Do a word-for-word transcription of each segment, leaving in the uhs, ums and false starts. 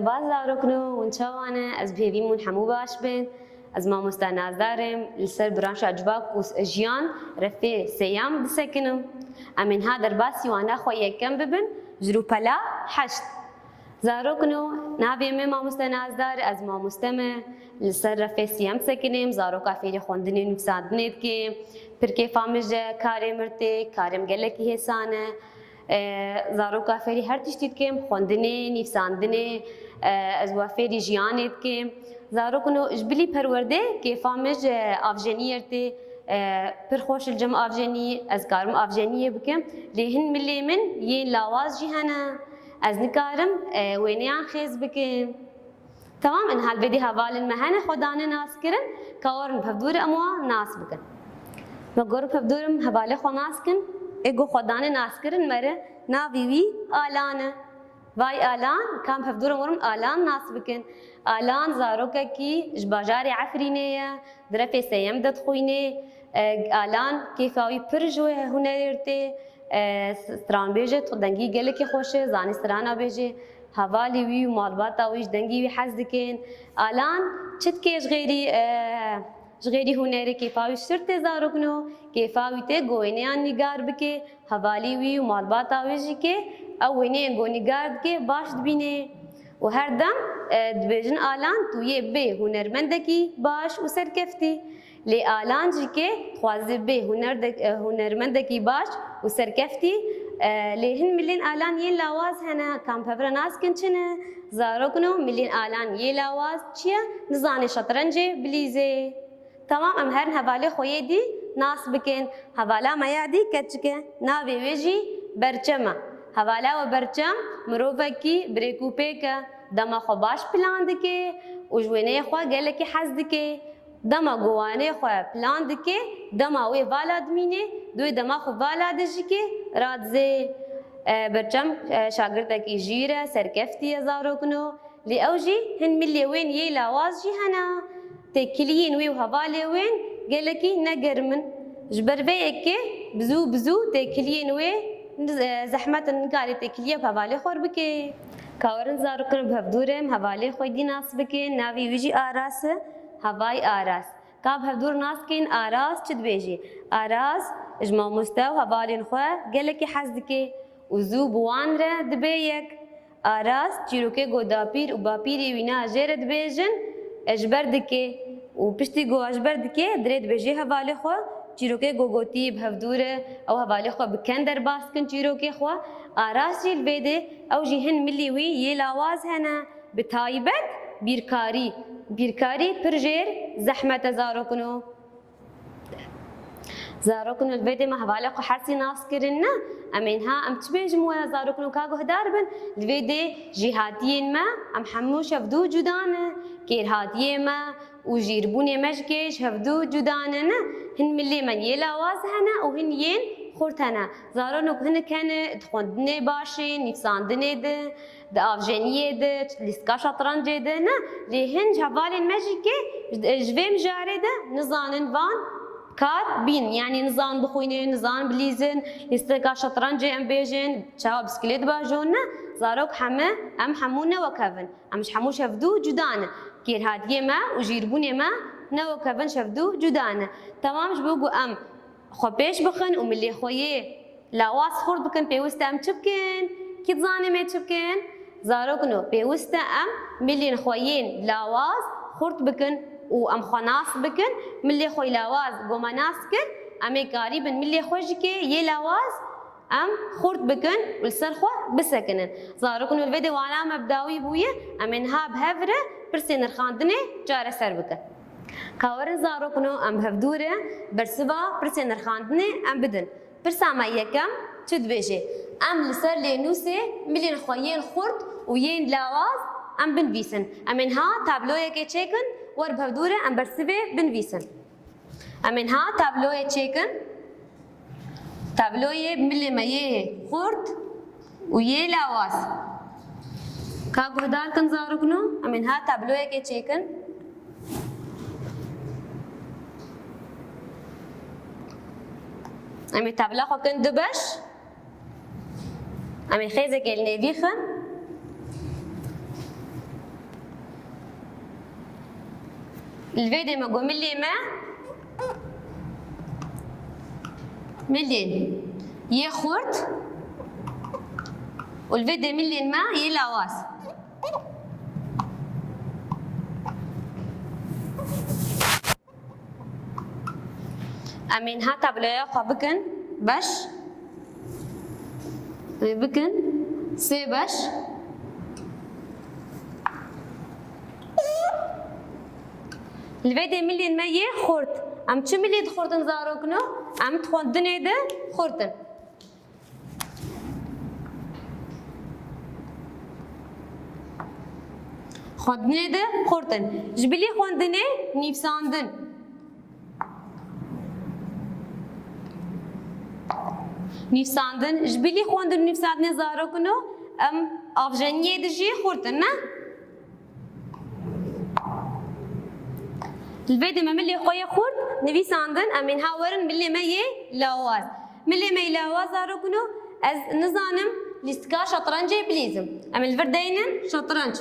Baş zarokno, hûn çawa ne? Ez bi hêvî me hûn hemû baş bin. Ez mamoste Nazdar im, li ser branşa civak û jiyan refê sêyem disekinim. Em ê niha derbasî wana xwe yekem bibin, ji rûpela heşt. Zarokno, navê min mamoste Nazdar, ez mamoste me, li ser refê sêyem disekinim, zaroka fêrî xwendinê û nivîsandinê dikim. Pir kêfa min ji karê min tê, karê min gelekî hêsan e. E, zaroka fêrî her tiştî dikim, xwendinê, nivîsandinê, e, ez we fêrî jiyanê dikim. Zarokno, ji bilî perwerdê kêfa min ji avjeniyê tê, e, pir xweş li cem avjenî, ez karim avjeniyê bikim. Lê hin milê min yên lawaz jî hene. Ez nikarim, e, wêneyan xêz bikim. Temam in, hal vêdî hevalên me hene xwe dane naskirin, ka werin bi hevdûrê em wan nas bikin. Me got bi hevdûrim hevalê xwe nas kin, ê got xwe dane naskirin, mere navê wî Alan e. Vay Alan, kam bi hevdûrim werin Alan nas bikin. Alan zarokekî ji bajarê Efrînê ye, di refê sêyem de dixwînê. E, Alan kêfa wî pir ji wê hunerê tê. E, stranbêj e, dengî gelekî xweş e, zanî strana bêjê. Hevalê wî û malbata wî ji dengî wî hez dikin. Alan çi dike ji xêrî, e, ji xêrî hunerê kêfa wî şir tê zarokno, kêfa wî tê ku wêneyan nîgar bike, hevalê wî û malbata wî jî kê ew wêneyên ku nîgar dike baş dibînê. Û her dem, e, dibêjin Alan tu yê bê hunermendekî baş û serkeftî. Lê Alan jî kê dixwaze bê hunerde-, e, hunermendekî baş û serkeftî. E, lê hin milên Alan yên lawaz hene, kam pevre naskin çi ne? Zarokno, milên Alan yê lawaz çi ye? Nizane şetrencê bilîzê. Temam, em herin hevalê xwe yê dî nas bikin. Hevala me ya dî keçik e, navê wê jî Berçem e. Hevala we Berçem mirovekî birêkûpêk e. Dema xwe baş plan dike û ji wêneyê xwe gelekî hez dike. Dema ku wanê xwe plan dike, dema wê vala dimîne, di wê dema xwe vala de jî kê radizê. E, Berçem, e, şagirtekî jîr e, serkeftî ye zarokno. Lê ew jî hin milê wên yê lawaz jî hene. Têkiliyên wê û hevalê wên gelekî ne germ in. Ji ber vê yekê bi zû bi zû têkiliyên wê, e, zehmet in, nikarê têkiliya bi hevalê xwe re bike. Ka werin zarokno bi hevdû re em hevalê xwe dî nas bikin. Navê wî jî Aras e. Havay Aras. Ka bi hevdû re nas kên Aras çi dibêjî? Aras ji mamoste û hevalên xwe gelekî hez dike û zû bi wan re dibe yek. Aras çîrokê ku dapîr û bapîrê wîna jê re dibêjin, e, ji ber dike û piştî ku ji ber dike, dirê dibêje hevalê xwe, çîrokê ku gotî bi hevdû re, ew hevalê xwe bi ken derbas kin çîrokê xwe. Aras jî li vê de, ew jî hin milî wî yê lawaz hene, bi taybet bîrkarî. Bîrkarî pir jêr zehmet e zarokno. Zarokno, li vê dê me hevalê xwe hesî nas kirin ne. Em ê niha em çi bêjim we zarokno ka guhdar bin? Li vê dê jêhatiyên me em hemû ji hevdû cuda ne. Kêrhatiyê me û jîrbûnê me ji kê ji hevdû cuda ne ne. Hin milê me yê lawaz hene û hin yên xurt hene. Zarokno, hinek hene di xwendinê baş ê, nivîsandinê de, di avjeniyê de, lîstika şetrencê de ne, lê hin ji hevalên me jî kê ji, ji vê mijarê de nizanin van kar bîn. Yanî nizan bixwînin, nizan bilîzin, lîstika şetrencê em bêjin, çawa bisikilêt bajon ne, zarok heme, em hemû ne wek hev in. Em ji hemû ji hevdû cuda ne. Kêrhatiyê me û jîrbûnê me ne wek hev in, ji hevdû cuda ne. Temam, ji bo ku em xwe pêş bixin û milê xwe yê lawaz xurt bikin, pêwist e em çi bikin? Kî dizane em ê çi bikin? Zarokno, pêwist e em milên xwe yên lawaz xurt bikin û em xwe nas bikin. Milê xwe lawaz ku me nas kir, em ê karîbin milê xwe jî kê yê lawaz em xurt bikin û li ser xwe bisekinin. Zarokno, li vê dê wana me bi dawî bûye, em ê niha bi hev re pirsê nirxandinê çareser bikin. Ka werin zarokno, em bi hevdû re bersiva pirsê nirxandinê em bidin. Pirsa me yekem çi dibêje? Em li ser lênûsê milên xwe yên xurt û yên lawaz em binivîsin. Em ê niha tabloyekê çêkin, wer bi hevdû re em bersivê binivîsin. Em ê niha tabloyê çêkin. Tabloyê milê me yê xurt û yê lawaz. Ka guhdar kin zarokno, em ê niha tabloyekê çêkin. Em ê tabla xwe kin du beş. Em ê xêzekê li nêvî xin. Li vê dê me got milê me, milên yê xurt û li vê dê milên me yê lawaz. Em ê niha tabloya xwe bikin beş. Em ê bikin sê beş. Li vê dê milên me yê xurt. Em çi milê dixurtin zarokno? Em di xwendinê de xurt in. Xwendinê de xurt in. Ji bilî xwendinê nivîsandin. Nivîsandin, ji bilî xwendin û nivîsandinê zarokno, em avjeniyê de jî xurt in, ne? Li vê dê me milê xwe yê xurt nivîsandin, em ê niha werin milê me yê lawaz. Milê me yê lawaz zarokno, ez nizanim lîstika şetrencê bilîzim. Em ê li vir deynin şetrenc.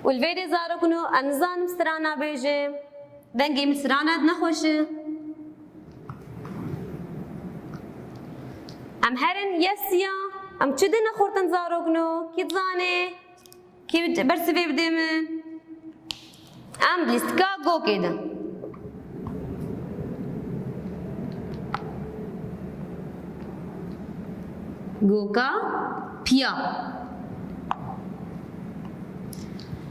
Û li vê dê zarokno, ez nizanim strana bêjim. Dengê min strana nexweş e. Em herin yesiya. Em çi dine xurtin zarokno? Kî dizane? Kî bersivê bide min? Em lîstika gokê de. Goka piya.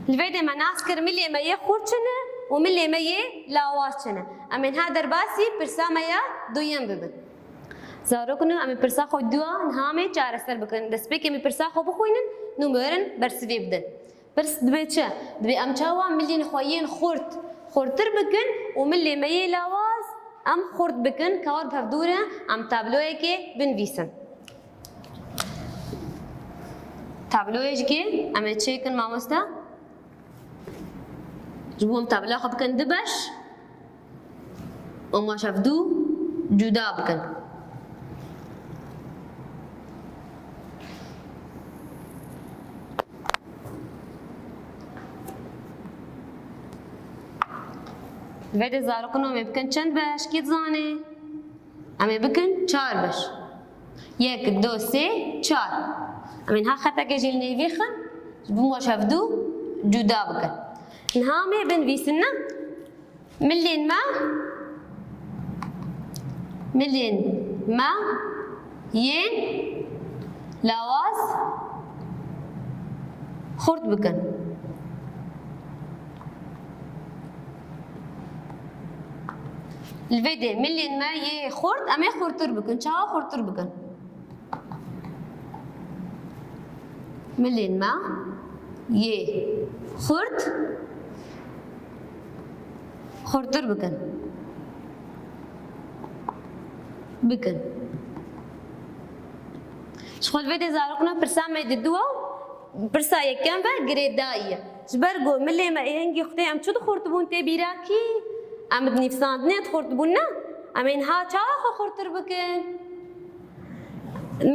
Li vê dê me nas kir milê me yê xurt çi ne û milê me yê lawaz çi ne. Em ê niha derbasî pirsa me ya duyem bibin. Zarokno, em ê pirsa xwe dua niha em ê çareser bikin. Destpêkê em ê pirsa xwe bixwînin, nû em werin bersivê bidin. Pirs dibe çi? Dibe em çawa milên xwe yên xurt xurtir bikin û milê me yê lawaz em xurt bikin, ka wer bi hev dû re em tabloyekê binivîsin. Tabloyê jî em ê çêkin mamoste. Ji bo em tabloya xwe bikin du beş. Û em wan ji hev dû cuda bikin. Vê dê zarokno em ê bikin çend beş? Kî dizane? Em ê bikin çar beş. Yek, du, sê, çar. Em ê niha xetekê jî li nêvî xin, ji bo em wan ji hev dû cuda bikin. Niha em ê binivîsin, ne? Milên me, milên me yên lawaz xurt bikin. Li vê dê milên me yê xurt, em ê xurtir bikin. Çawa xurtir bikin? Milên me yê xurt xurtir bikin. Bikin. Ji xwe li vê dê zarokna pirsa me di dua, pirsa yekem ve girêdayî ye. Ji ber ku milê me ê hingî xurtê em çi dixurtibûn tê bîra kî? Em di nivîsandinê dixurtibûn ne? Em ê niha çawa xwe xurtir bikin?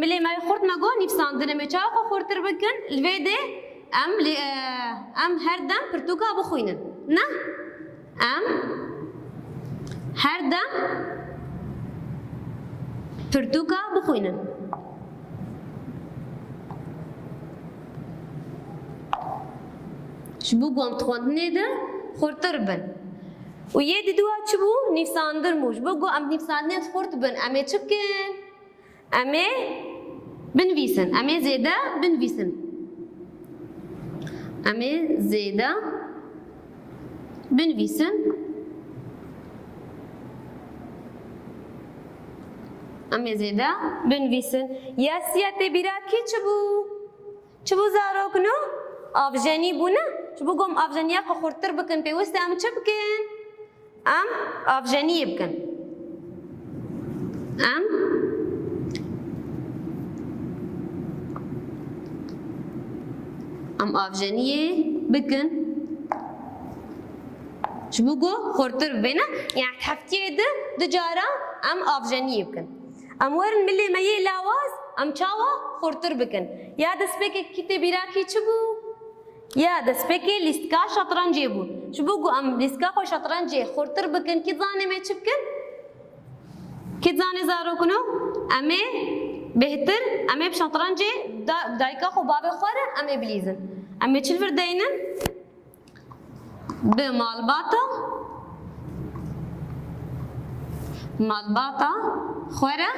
Milê me yê xurt me got nivîsandin, em ê çawa xwe xurtir bikin? Li vê dê em lê, e, em her dem pirtûka bixwînin. Ne? Em her dem pirtûka bixwînin. Ji bo ku em di xwendinê de xurtir bin. Û yê di dua çi bû? Nivîsandin bû. Ji bo ku em nivîsandinê de xurt bin, em ê çi bikin? Em ê binivîsin. Em ê zêde binivîsin. Em ê zêde binivîsin. Em ê zêde binivîsin. Yesiya tê bîra kî çi bû? Çi bû zarokno? Avjenî bû ne? Ji bo ku em avjeniya xwe xurtir bikin, pêwist e em çi bikin? Em avjeniyê bikin. Em, em avjeniyê bikin. Ji bo ku xurtir bibe ne? Yani heftiyê de du cara em avjeniyê bikin. Em werin milê me yê lawaz, em çawa xurtir bikin? Ya destpêkê kî tê bîra kî çi bû? Ya destpêkê lîstika şetrencê bû. Ji bo ku em lîstika xwe şetrencê xurtir bikin, kî dizane em ê çi bikin? Kî dizane zarokino? Em ê bêhtir, em ê bi şetrencê da-, dayika xwe, bavê xwe re em ê bilîzin. Em ê çi li vir deynin? Bi malbata, malbata xwe re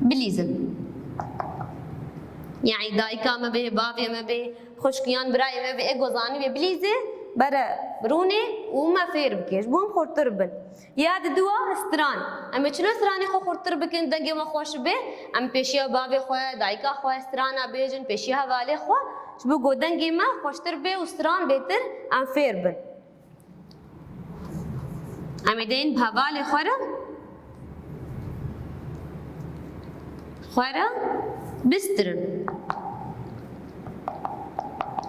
bilîzin. Yani dayika me bê, bavê me bê, xwişkiyan birayê me bê, ê ku zanî bê bilîzê, bere rûnê û me fêr bike. Ji bo em xurtir bin. Ya diduwa, stran. Em ê çilo stranê xwe xurtir bikin, dengê me xweş be. Em pêşiya bavê xwe, dayika xwe strana bêjin, pêşiya hevalê xwe. Ji bo ku dengê me xweştir be û stran bêtir em fêr bin. Em ê deyên bi hevalê xwe re, xwe re bistirin.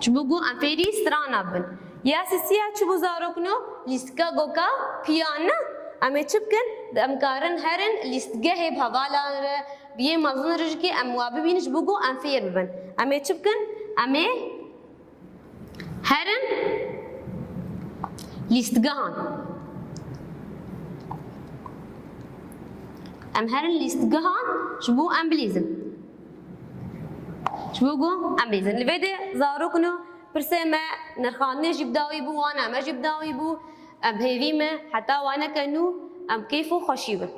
Ji bo ku em fêrî strana bin. Ya sisiya çi bû zarokno? Lîstika goka piyan ne. Em ê çi bikin? Em karin herin lîstgehê bi hevalan re, bi yê mezin re jî em wa bibînin ji bo ku em fêr bibin. Em ê çi bikin? Em ê herin lîstgehan. Em herin lîstgehan ji bo em bilîzin. Ji bo ku em bilîzin. Li vê de zarokno pirsê me nirxandinê jî bi dawî bû, wana me jî bi dawî bû. Em hêvî me heta waneke nû em kêf û xweşî bin.